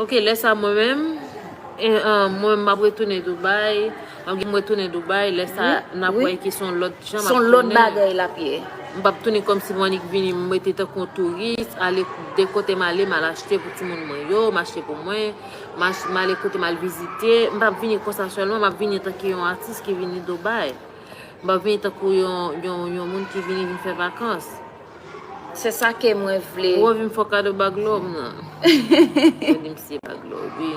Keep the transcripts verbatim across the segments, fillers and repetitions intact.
Ok, lè sa mwen menm, e, e, mwen menm m ap retounen Dubai. Mwen m retounen Dubai, lè sa n ap wè ki se yon lòt jan m ap tounen. Se yon lòt bagay l ap ye. M p ap tounen kòmsi m annik vini, m rete tankou yon touris, ale de kote m ale, m al achte pou timoun mwen yo, m achte pou mwen, m ach- m ale kote m al vizite. M p ap vini konsa sèlman, m ap vini antanke yon atis ki vini Dubai. M p ap vini tankou yon, yon, yon moun ki vini, vin fè vakans. Se sa ke mwen vle. Ou anvi m fè w kado bag lò m nan. Mwen di m se bag lò, wi.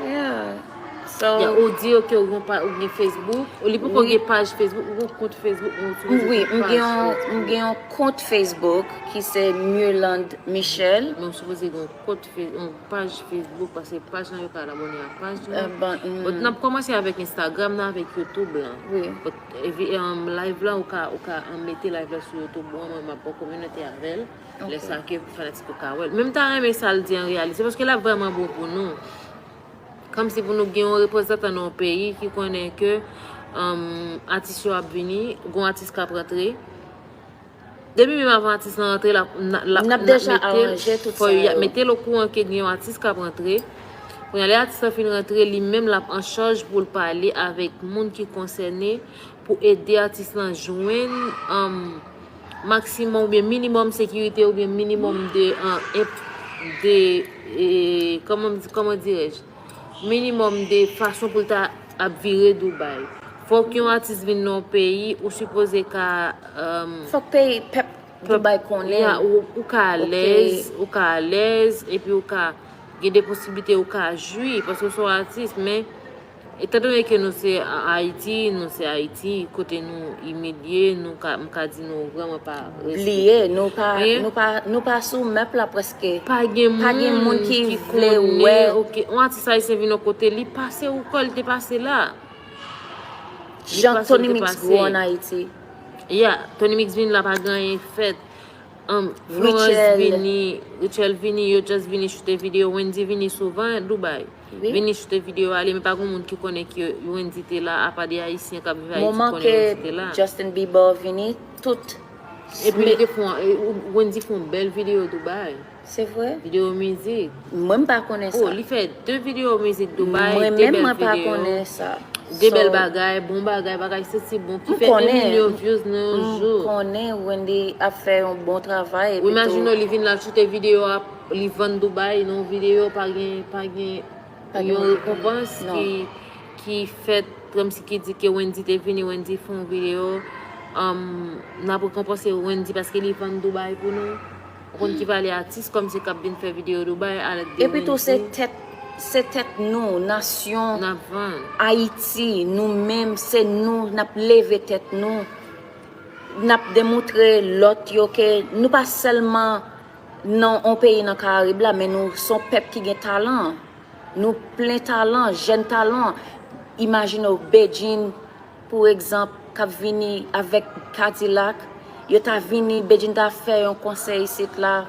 Yeah. So, Ya, ou di, ok, ou gen pa- ou gen Facebook. Ou li poko gen paj Facebook, ou gen kont Facebook, ou itilize wi, tout m paj gen yon, Facebook. M gen yon kont Facebook ki se Mirlande Michel. Men ou sipoze gen yon kont Fe- yon paj Facebook, paske paj lan yo ka abòne ak paj lan. Eh ben, mm. But n ap kòmanse avèk Instagram nan, avèk YouTube lan. Wi. But, evi- um, live lan, ou ka, ou ka um, mete live lan sou YouTube, mwen, mwen, m ap fè kominote avè l. Lè Ok. sa ke fanatik yo ka wè l. Men m ta renmen sa l di an reyalite, paske l ap vrèman bon pou nou. Kòmsi pou nou gen yon reprezantan nan yon peyi ki konnen ke um, atis yo ap vini, gon atis k ap rantre. Depi menm avan atis lan rantre, l ap, n a- l ap, N ap n ap deja mete l, aranje tout fò sa y ap yo. mete l okouran ke gen yon atis k ap rantre. Kounye a, lè atis lan fin rantre, li menm l ap an chaj pou l pale avèk moun ki konsène pou ede atis lan jwenn um, maksimòm oubyen minimòm sekirite oubyen minimòm de, uh, enp- de e, kòman, kòman dirèj, minimòm de fason pou l ta ap vire Dubai. Fòk yon atis vin nan yon peyi, ou sipoze ka um, Fòk peyi pèp Dubai konnen. Ya, ou, ou ka alèz, ou ka alèz, epi ou ka gen de posiblite ou ka jwi, paske ou se yon atis, men etandone ke nou se A- Ayiti, nou se Ayiti, kote nou imilye, nou ka, m ka di nou vrèman pa respekte. Bliye, nou pa, Wi. nou pa, nou pa sou mèp la prèske. Pa gen Pa gen moun moun ki ki vle konnen, wè. Ok, yon atis ayisyen vin yon kote, li pase ou kò, li te pase la. Jan pase, Tony te Mix pase. Gwo an Ayiti. Ya, Tony Mix vin la, pa gen anyen k fèt. Um, Florence Rachel. Vini, Rachel vini, yo just vini choute videyo. Wendy vini souvan Dubai. Wi. Vini choute videyo ale, men pa gen moun ki konnen ke Wendy te la, apa de Ayisyen k ap viv Ayiti ki Moman konnen ke Wendy te la. Justin Bieber vini, tout. Epi li te fè yon- e, Wendy fè yon bèl videyo Dubai. Se vre? Videyo mizik. Mwen m pa konnen Oh, sa. Li fè de videyo mizik Dubai, Mwen de menm bèl mwen pa videyo. Konnen sa. De bèl So, bagay, bon bagay, bagay santi bon, ki M fè en konnen. Milyon views nan yon M jou. Konnen Wendy ap fè yon bon travay. Ou imajine w, li vin la choute videyo a, li vann Dubai nan yon videyo, pa gen, pa gen Pa gen yon moun ki rekonpans non. ki, ki fèt, kòmsi ki di ke Wendy te vini, Wendy fè yon videyo, um, n ap rekonpanse Wendy paske li vann Dubai pou nou. Ou konn ki valè atis kòmsi k ap vin fè videyo Dubai, alèk de Epi tou se Wendy. Tèt, se tèt nou, nasyon N ap vann. Ayiti, nou menm, se nou, n ap leve tèt nou. N ap demontre lòt yo ke nou pa sèlman nan yon peyi nan Karayib la, men nou se yon pèp ki gen talan. Nou plen talan, jèn talan. Imajine w, Bedjine, pou egzanp, k ap vini avèk Kadilak. Yo ta vini, Bedjine ta fè yon konsè isit la.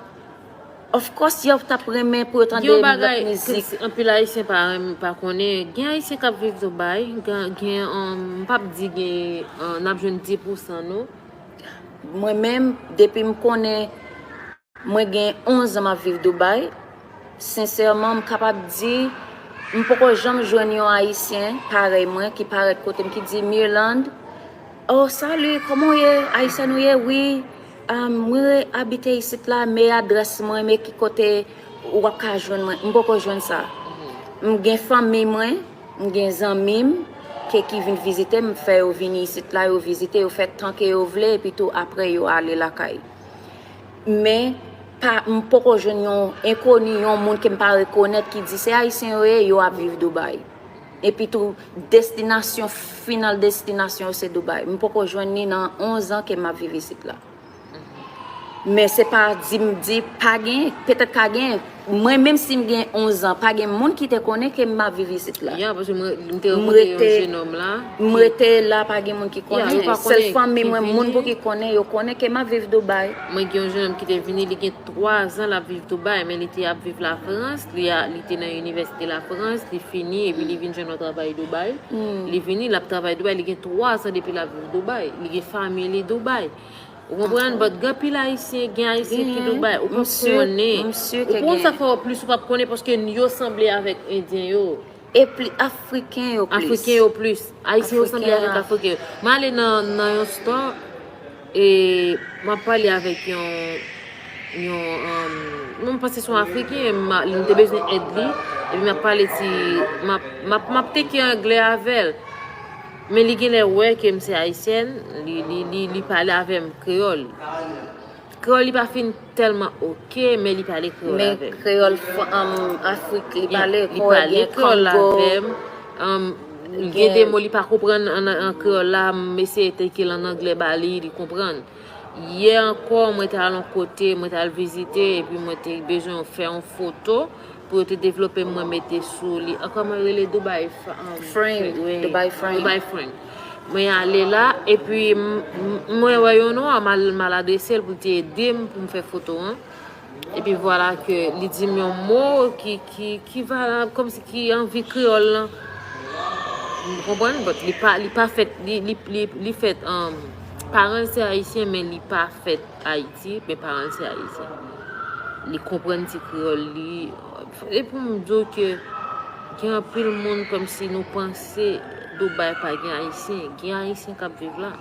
Of course, yo t ap renmen pou yo tande Gen yon lòt bagay mizik. Anpil Ayisyen pa renmen, pa konnen. Gen Ayisyen k ap viv Dubai, gen, gen, um, m p ap di gen, uh, n ap jwenn dis pousan non. Mwen menm, depi m konnen, mwen gen onz an m ap viv Dubai. Sensèman, m kapab di, m poko janm jwenn yon Ayisyen parèy mwen ki parèt kote m ki di, Mirlande, oh, salut, kòman w ye? Ayisyèn ou ye? Wi. Ah, mwen abite isit la, men adrès mwen, men ki kote w ap ka jwenn mwen. M poko jwenn sa. M gen fanmi mwen, m gen zanmi m ke ki vin vizite m, m fè yo vini isit la, yo vizite, yo fè tan ke yo vle, epi tou apre yo ale lakay. Men, pa, m poko jwenn yon enkoni, yon moun ke m pa rekonèt ki di se Ayisyen yo ye, yo ap viv Dubai. Epi tou, destinasyon, final destinasyon yo se Dubai. M poko jwenn ni nan onz an ke m ap viv isit la. Men se pa di m di pa gen, petèt ka gen. Mwen menm si m gen onz an, pa gen moun ki te konnen ke m ap viv isit la. Ya, paske mwen, m te M rankontre yon rete- jenòm la. M rete la, pa gen moun ki Ya, yo konnen. pa Sèl konnen fanmi ki mwen, vini. Moun pou ki konnen, yo konnen ke m ap viv Dubai. Mwen gen yon jenòm ki te vini, li gen twa zan l ap viv Dubai, men li te ap viv Lafrans, li, a, li te nan inivèsite Lafrans, li fini, epi li vin jwenn yon travay Dubai. Li vini, l ap travay Dubai, li gen twa zan depi l ap viv Dubai, li gen fanmi li Dubai. Ou konprann? But gen pil Ayisyen, gen Ayisyen ki Dubai, ou p ap konnen. Ou konn sa fè w plis, ou p ap konnen paske yo sanble avèk Endyen yo. E pli, Afriken yo plis. Afriken yo plis. Ayisyen yo sanble avèk Afriken yo. Mwen ale nan, nan yon store, e m ap pale avèk yon, yon, um, mwen panse se yon Afriken, m te bezwen èd li, epi m ap pale ti, m ap, m ap, m ap teke anglè avè l. Men li genlè wè ke m se Ayisyèn, li, li, li, li pale avè m kreyòl. Kreyòl li pa fin tèlman oke, men li pale kreyòl avè m. Men kreyòl Afrik li pale, li pale kreyòl avè m. Gen de mo li pa konprann an, an kreyòl la, m eseye teke l an anglè ba li, li konprann. Yè ankò, mwen te al yon kote, mwen te al vizite, epi mwen te bezwen fè yon foto pou yo te devlope m, mwen mete sou li. Kòman yo rele? Dubai Frame. Dubai Frame. Mwen ale la, epi mwen wè yon nwa, m al, m al adrese l pou l te ede m pou m fè foto an. Epi vwala ke li di m yon mo ki, ki, ki valab, kòmsi ki anvi kreyòl lan. Ou konprann? But li pa, li pa fèt, li, li, li, li fèt, um, paran l se ayisyen, men li pa fèt Ayiti, men paran l se ayisyen. Li konprann ti kreyòl li. E pou m di w ke gen anpil moun kòmsi nou panse Dubai pa gen ayisyen. Gen ayisyen k ap viv la.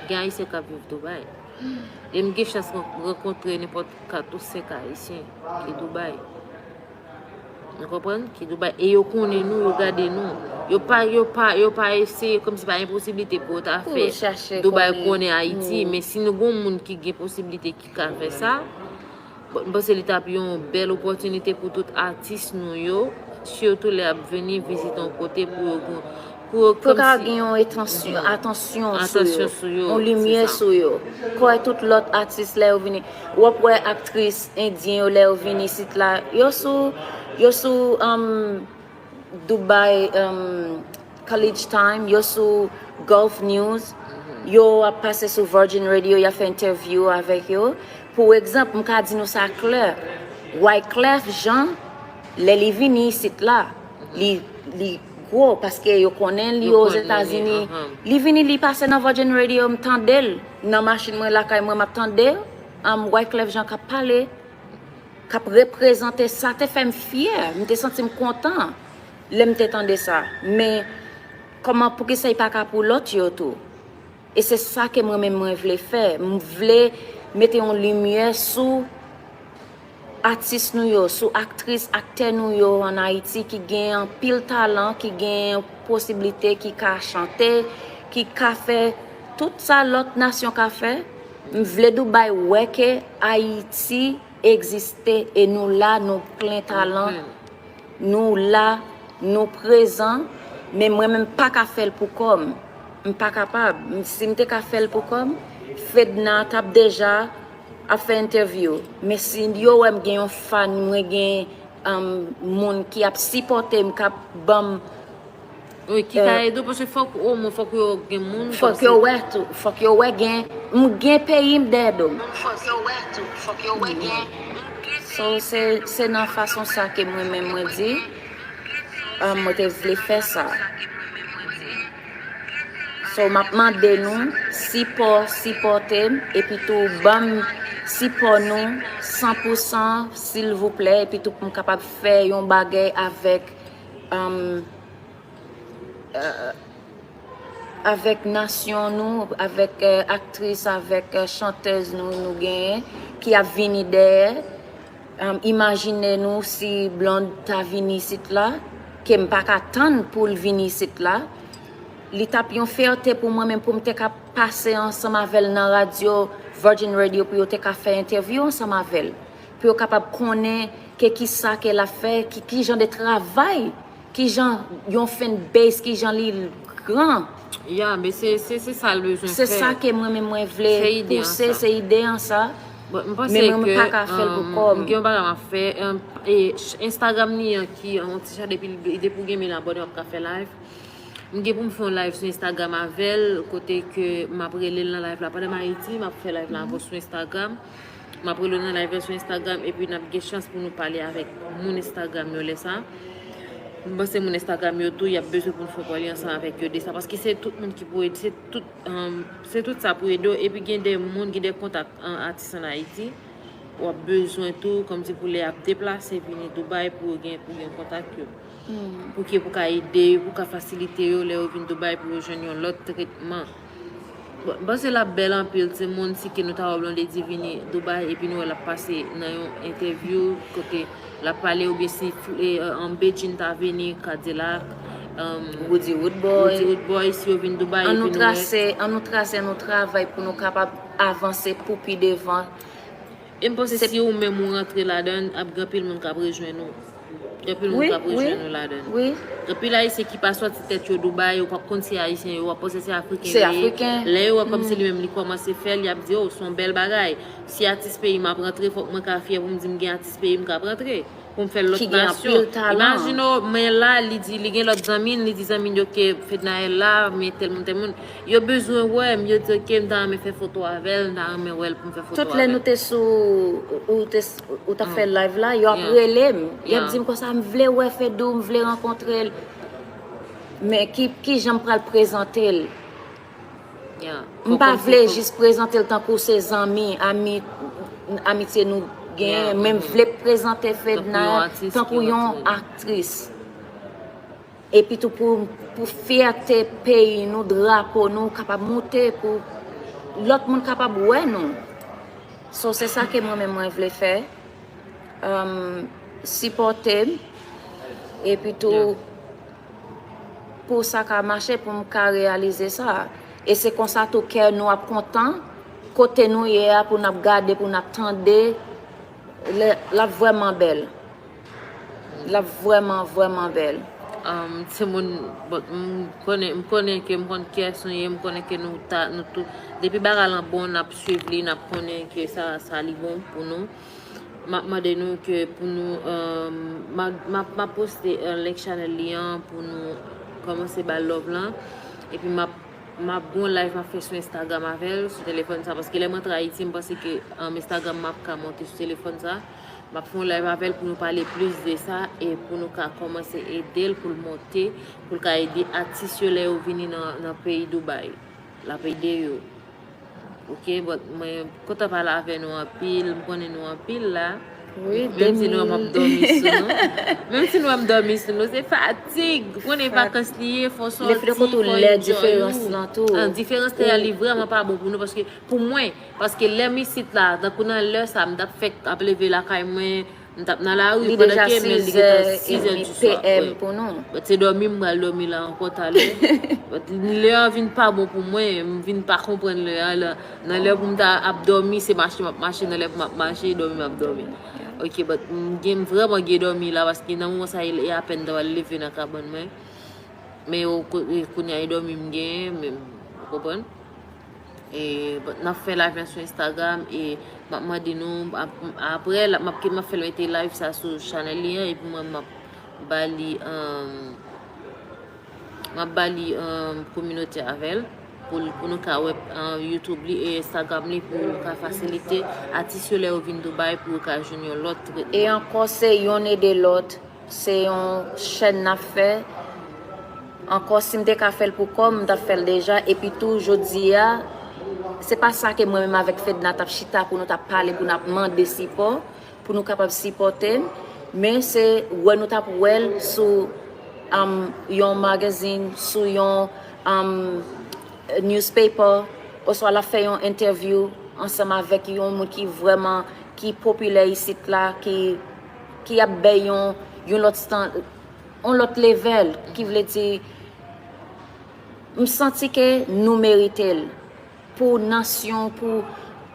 Gen ayisyen k ap viv Dubai. E m gen chans rankontre nenpòt kat ou senk ayisyen ki Dubai. Ou konprann? Ki Dubai. E yo konnen nou, yo gade nou. Yo pa, yo pa, yo pa eseye, kòmsi pa gen posiblite pou yo ta fè Dubai konnen Ayiti. Men si nou gon moun ki gen posiblite ki ka fè sa, bon, m panse li t ap yon bèl opòtinite pou tout atis nou yo, sitou lè y ap vini vizite yon kote pou yo gon, pou yo ka gen yon atansyon sou yo, yon limyè sou yo. Kwè tout lòt atis lè yo vini, w ap wè aktris endyen yo lè yo vin isit la, yo sou, yo sou um, Dubai um, College Time, yo sou Gulf News, yo ap pase sou Virgin Radio, y ap fè entèvyou avèk yo. Pou egzanp, m ka di nou sa klè, Wyclef Jean, lè li vini isit la, li, li gwo, paske yo konnen li Ozetazini. Li vini, li pase nan Virgin Radio, m tande l nan machin mwen lakay mwen, m ap tande um, Wyclef Jean k ap pale, k ap reprezante. Sa te fè m fyè, m te santi m kontan lè m te tande sa. Men, kòman, poukisa li pa ka pou lòt yo tou? E se sa ke mwen menm mwen vle fè. M vle mete yon limyè sou atis nou yo, sou aktris, aktè nou yo ann Ayiti ki gen anpil talan, ki gen posiblite, ki ka chante, ki ka fè tout sa lòt nasyon ka fè. M vle Dubai wè ke Ayiti egziste e nou la, nou plen talan. Nou la, nou prezan, men mwen menm m pa ka fè l pou kò m. M pa kapab. Si m te ka fè l pou kò m, Fedna t ap deja ap fè entèvyou. Men si yo wè m gen yon fan, mwen gen um, moun ki ap sipòte m, k ap ban m Wi, ki ka ede w, paske fòk omwen, fòk yo gen moun. Fòk yo wè tou. Fòk yo wè gen, m gen peyi m dèyè do m. Fòk yo wè tou. Fòk yo wè gen. So, se, se nan fason sa ke mwen menm mwen di, ah, mwen te vle fè sa. So, m ap mande nou, sipò, sipòte m, epi tou ban m sipò nou, san pou san, silvouplè, epi tou pou m kapab fè yon bagay avèk, um, avèk nasyon nou, avèk aktris, avèk chantèz nou, nou genyen, ki ap vini dèyè. Imajine nou si Blonde ta vini isit la, ke m pa ka tann pou l vin isit la. Li t ap yon fyète pou mwen menm pou m te ka pase ansanm avè l nan radyo Virgin Radio pou yo te ka fè entèvyou ansanm avè l. Pou yo kapab konnen ke kisa ke l ap fè, ki, ki jan de travay, ki jan yon fanbase, ki jan li gran. Ya, men se, se, se sa l bezwen fè. Se sa ke mwen menm mwen vle pouse, se ide an sa. Men mwen mwen pa ka fè l pou kò m. M gen yon bagay m ap fè. Instagram ni an ki yon ti chan depi, depi w gen mil abòne w ap ka fè live. M gen pou m fè yon live sou Instagram avè l, kote ke m ap rele l nan live la. Pandan m Ayiti, m ap fè live la avè w sou Instagram. M ap rele w nan live la sou Instagram, epi n ap gen chans pou nou pale avèk moun Instagram yo lè sa. M panse moun Instagram yo tou, y ap bezwen pou n fè pale ansanm avèk yo de sa, paske se tout moun ki pou ede, se tout, um, se tout sa pou ede w. Epi gen de moun, gen de kontak, uh, atis ann Ayiti, w ap bezwen tou, kòmsi pou lè y ap deplase vini Dubai pou yo gen, pou gen kontak yo. Pou ke, pou ka ede yo, pou ka fasilite yo, lè yo vin Dubai pou yo jwenn yon lòt tretman. Bon, m panse l ap bèl anpil, timoun, si ke nou ta wè Blondedy vini Dubai epi nou wè l ap pase nan yon entèvyou kote l ap pale, oubyen si, eh, an Bedjine ta vini, Kadilak, um, Woody Woodboy. Woody Woodboy, si yo vin Dubai epi nou wè. An nou trase, an nou trase, an nou travay pou nou kapab avanse pou pi devan. E m panse si ou menm ou rantre ladan l, ap gen anpil moun k ap rejwenn ou. Gen anpil moun k ap rejwenn ou ladan l. Gen anpil Ayisyen ki pa sòti tèt yo Dubai, yo p ap konn se Ayisyen yo, w ap panse se Afriken yo ye. Lè yo wè kòmsi li menm li kòmanse fè l, y ap di, "Oh, se yon bèl bagay. Si atis peyi m ap rantre, fòk mwen ka fyè pou m di m gen atis peyi m k ap rantre, pou m fè l lòt nasyon." Imajine w, men la, li di, li gen lòt zanmi l, li di zanmi l yo ke Fednaelle la, men tèl moun, tèl moun. Yo bezwen wè m, yo di, "Ok, m ta renmen fè foto avè l, m ta renmen wè l pou m fè foto avè l." Tout lè nou te sou, ou te, ou t ap fè live la, yo ap rele m. Y ap di m konsa, "M vle wè Fedou, m vle rankontre l." Men ki, ki jan m pral prezante l? M pa vle jis prezante l tankou se zanmi, ami, amitye nou genyen, men m vle prezante Fedna tankou yon aktris. Epi tou pou, pou fyète peyi nou, drapo nou kapab moute, pou lòt moun kapab wè nou. So, se sa ke mwen menm mwen vle fè. Um, sipòte m. Epi tou, pou sa ka mache, pou m ka reyalize sa. E se konsa tou kè nou ap kontan, kote nou ye a, pou n ap gade, pou n ap tande, l ap vrèman bèl. L ap vrèman, vrèman bèl. Um, timoun, bon, m konnen, m konnen ke m konn kiyès nou ye, m konnen ke nou ta, nou tou, depi bagay lan bon, n ap swiv li, n ap konnen ke sa, sa li bon pou nou. M ap mande nou ke pou nou, um, m ap, m ap, m ap poste, uh, link channel li an pou nou kòmanse ba l love lan. Epi m ap, m ap gon live m ap fè sou Instagram avè l, sou telefòn sa, paske lè m antre Ayiti, m panse ke, um, Instagram m ap ka monte sou telefòn sa. M ap fè yon live avè l pou nou pale plis de sa e pou nou ka kòmanse ede l pou l monte, pou l ka ede atis yo lè yo vini nan, nan peyi Dubai. L ap ede yo. Ok, but mwen kontan pale avè nou anpil, m konnen nou anpil la. Wi, menm si nou wè m ap dòmi sou nou. Menm si nou wè m dòmi sou nou, se fatig. Ou konnen vakans li ye, fò sòti, fò enjoy ou. Diferans lan tou. Ah, diferans tè a, li vrèman pa bon pou nou, paske pou mwen, paske lè m isit la, tankou nan lè sa, m t ap fèk ap leve lakay mwen, m t ap nan lari pandan ke men li gentan sizè di swa. Li deja sizè edmi P M pou nou. But se dòmi m pral dòmi la ankò talè. But lè an vin pa bon pou mwen, m vin pa konprann lè a la. Nan lè pou m ta ap dòmi, se mache m ap mache, nan lè pou m ap mache, dòmi m ap dòmi. Ok, but m gen, m vrèman gen dòmi la, paske nan moman sa, e, e apèn m ta pral leve nan kabann mwen. Men yo, ko-, e, kounye a e dòmi m genyen, men, ou konprann? E, but n ap fè live la sou Instagram, e m ap mande nou, ap, apre, la, m ap, m ap fè l mete live sa sou chanèl li an, epi mwen, m ap ba li, um, m ap ba li, um, kominote avè l, pou, pou nou ka wè, um, YouTube li e Instagram li, pou nou ka fasilite atis yo lè yo vin Dubai, pou yo ka jwenn yon lòt tretman. E ankò, se yonn ede lòt. Se yon chèn n ap fè. Ankò, si m te ka fè l pou kò m, m t ap fè l deja. Epi tou, jodi a, se pa sa ke mwen menm avèk Fedna t ap chita pou nou t ap pale, pou n ap mande sipò, pou nou kapab sipòte m. Men se wè nou t ap wè l sou, um, yon magazine, sou yon, um, newspaper, oswa l ap fè yon entèvyou ansanm avèk yon moun ki vrèman, ki popilè isit la, ki, ki ap bay yon, yon lòt stan-, yon lòt level, ki vle di, m santi ke nou merite l. Pou nasyon, pou,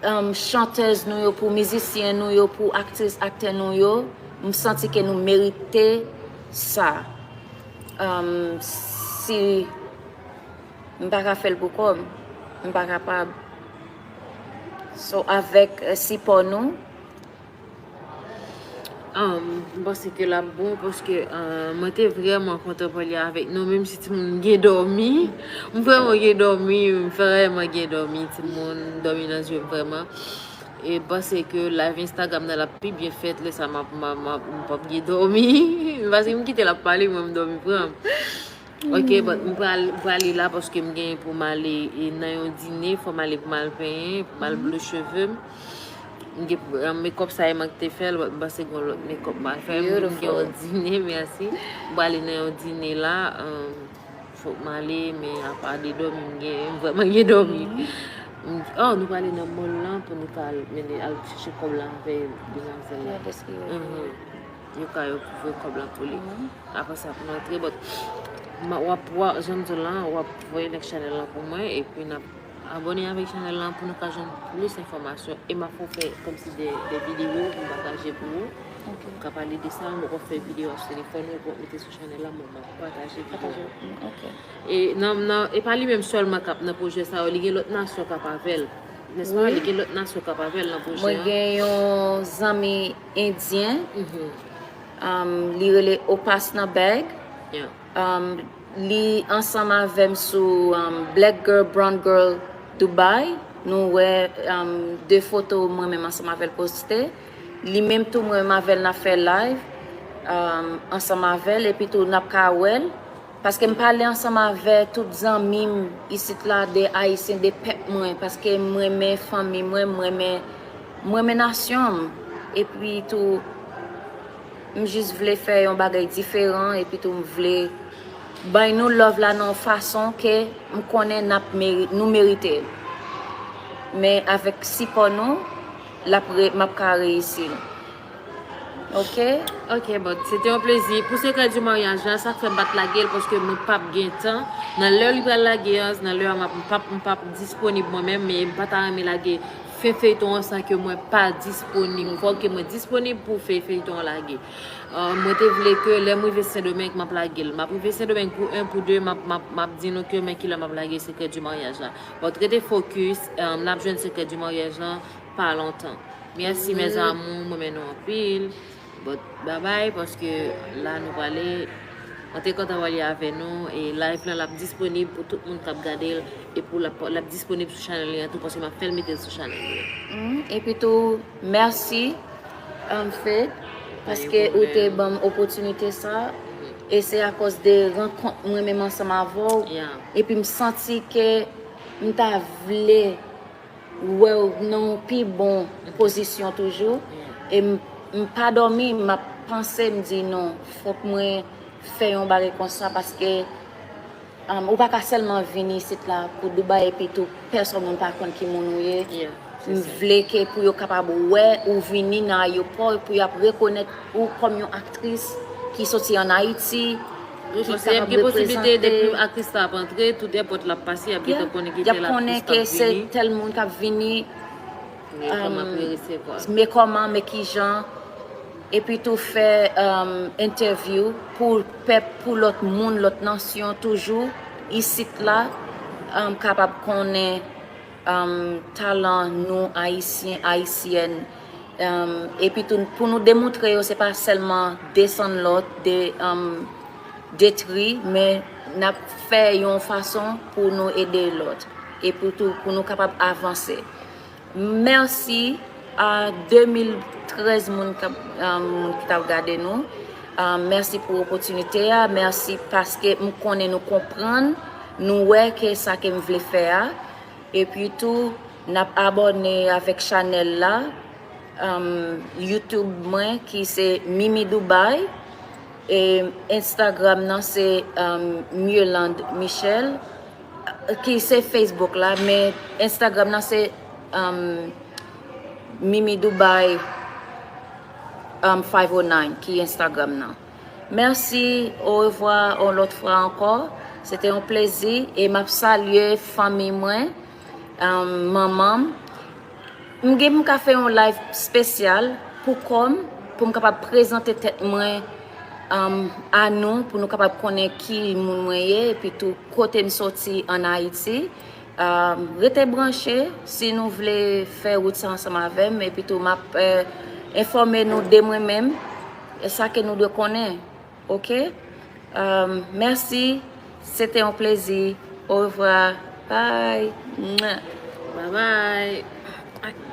um, chantèz nou yo, pou mizisyen nou yo, pou aktris, aktè nou yo, m santi ke nou merite sa. Um, si m pa ka fè l pou kò m, m pa kapab. So, avèk, eh, sipò nou, um, m panse ke l ap bon, paske, uh, mwen te vrèman kontan pale avèk nou, menm si timoun gen dòmi. M vrèman gen dòmi, m vrèman gen dòmi, timoun, dòmi nan zye m vrèman. E m panse ke live Instagram nan l ap pi byen fèt, lè sa m ap, m ap, m ap, m p ap gen dòmi. Paske m kite l ap pale, mwen m dòmi pran m. Ok, but m pral, m prale la paske m gen pou m ale e, nan yon dine, fò m ale pou m al penyen, pou m al ble cheve m. M gen, um, makeup sa e m k te fè l, but m panse gen yon lòt makeup m al fè. M gen yon dine, mèsi. M prale nan yon dine la, um, fòk m ale, men apa de dòmi, m gen, m vrèman gen dòmi. M, oh, nou prale nan mall lan pou nou ka al, mennen, al chèche kòb la avè demwazèl la. Mhm. Yo ka yo voye kòb la pou li. Apre sa, pou nou antre, but, m, w ap, w ap, jan m di w la, w ap voye link chanèl lan pou mwen, epi n ap abòne avèk chanèl lan pou nou ka jwenn plis enfòmasyon. E m ap fè kòmsi de, de videyo pou m pataje pou ou. Ok. M ka pale de sa, m poko fè videyo sou telefòn ou, pou mete sou chanèl la, men m ap pataje videyo. Pataje, mm, ok. E nan, nan, e pa li menm sèlman k ap nan pwojè sa yo, li gen lòt nasyon k ap avè l. Nèspa? Wi. Li gen lòt nasyon k ap avè l nan pwojè an. Mwen gen yon zanmi endyen, um, li rele Opasna Beg. Yeah. Um, li ansanm avè m sou, um, Black Girl, Brown Girl Dubai. Nou wè, um, de foto mwen menm ansanm avè l poste. Li menm tou mwen menm avè l n ap fè live, um, ansanm avè l, epi tou n ap ka wè l. Paske m pale ansanm avè tout zanmi m isit la, de Ayisyen, de pèp mwen, paske m renmen fanmi mwen, m renmen, m renmen nasyon m. Epi tou, m jis vle fè yon bagay diferan, epi tou m vle bay nou love la nan yon fason ke m konnen n ap meri-, nou merite l. Men avèk sipò nou, l ap re-, m ap ka reyisi l. Ok? Ok, but se te yon plezi. Pou sekrè di maryaj la, sa k fè m pa t lage l, paske mwen p ap gen tan. Nan lè li pral lage an, nan lè a m ap, m p ap, m p ap disponib mwen menm, men m pa ta renmen lage fen feyton an san ke mwen pa disponib. Fòk ke mwen disponib pou fè feyton an lage. Uh, mwen te vle ke lè m rive Sendomeng, m ap lage l. M ap rive Sendomeng pou en, pou de, m ap, m ap, m ap di nou ke men kilè m ap lage sekrè di maryaj la. But rete focus, um, n ap jwenn sekrè di maryaj lan pa lontan. Mèsi, mes amours, mwen renmen nou anpil. But, babay, paske la nou prale. Mwen te kontan wè li avè nou. E live lan, l ap disponib pou tout moun k ap gade l. E pou l ap, l ap disponib sou chanèl li an tou, paske m ap fè l mete l sou chanèl li an. Mm, epi tou, mèsi, um, Faith, paske ou te ban m opòtinite sa. E se akòz de rankont mwen menm ansanm avè w. Yeah. Epi m santi ke m ta vle wè w nan yon pi bon pozisyon toujou. E m, m pa dòmi, m ap panse, m di non, fòk mwen fè yon bagay konsa, paske, um, ou pa ka sèlman vin isit la pou Dubai epi tou pèsòn moun pa konn ki moun ou ye. Yeah, se sa. M vle ke pou yo kapab wè ou vini nan ayewopò, pou y ap rekonèt ou kòm yon aktris ki soti ann Ayiti, ki kapab reprezante. Gen posiblite depi aktris la ap antre, tout èpòt l ap pase, y ap gentan konnen ki tèl aktris k ap vini. Y ap konnen ke se tèl moun k ap vini. Men kòman pou yo resevwa l. Men kòman, men kijan. Epi tou fè, um, entèvyou pou pèp, pou lòt moun, lòt nasyon toujou isit la, um, kapab konnen, um, talan nou Ayisyen, Ayisyèn. Um, epi tou pou nou demontre yo, se pa sèlman desann lòt, de, um, detri, men n ap fè yon fason pou nou ede lòt. E pou tou, pou nou kapab avanse. Mèsi a de mil trèz moun k ap, um, moun ki t ap gade nou. Um, mèsi pou opòtinite a. Mèsi paske m konnen nou konprann, nou wè ke sa ke m vle fè a. Epi tou, n ap abòne avèk chanèl la, um, YouTube mwen ki se Mimi Dubai, e Instagram nan se, um, Myrlande Michel, ki se Facebook la, men Instagram nan se, um, Mimi Dubai, um, five oh nine ki Instagram nan. Mèsi, orevwa, yon lòt fwa ankò. Se te yon plezi e m ap salye fanmi mwen, um, manman m. M gen pou m ka fè yon live espesyal pou kò m, pou m kapab prezante tèt mwen, um, a nou, pou nou kapab konnen ki moun mwen ye, epi tou kote m soti ann Ayiti. Um, rete branche si nou vle fè wout sa ansanm avè m, epi tou m ap, eh, enfòme nou de mwen menm, e sa ke nou dwe konnen. Ok? Um, mèsi. Se te yon plezi. Orevwa. Bye. Mwah. Bye bye.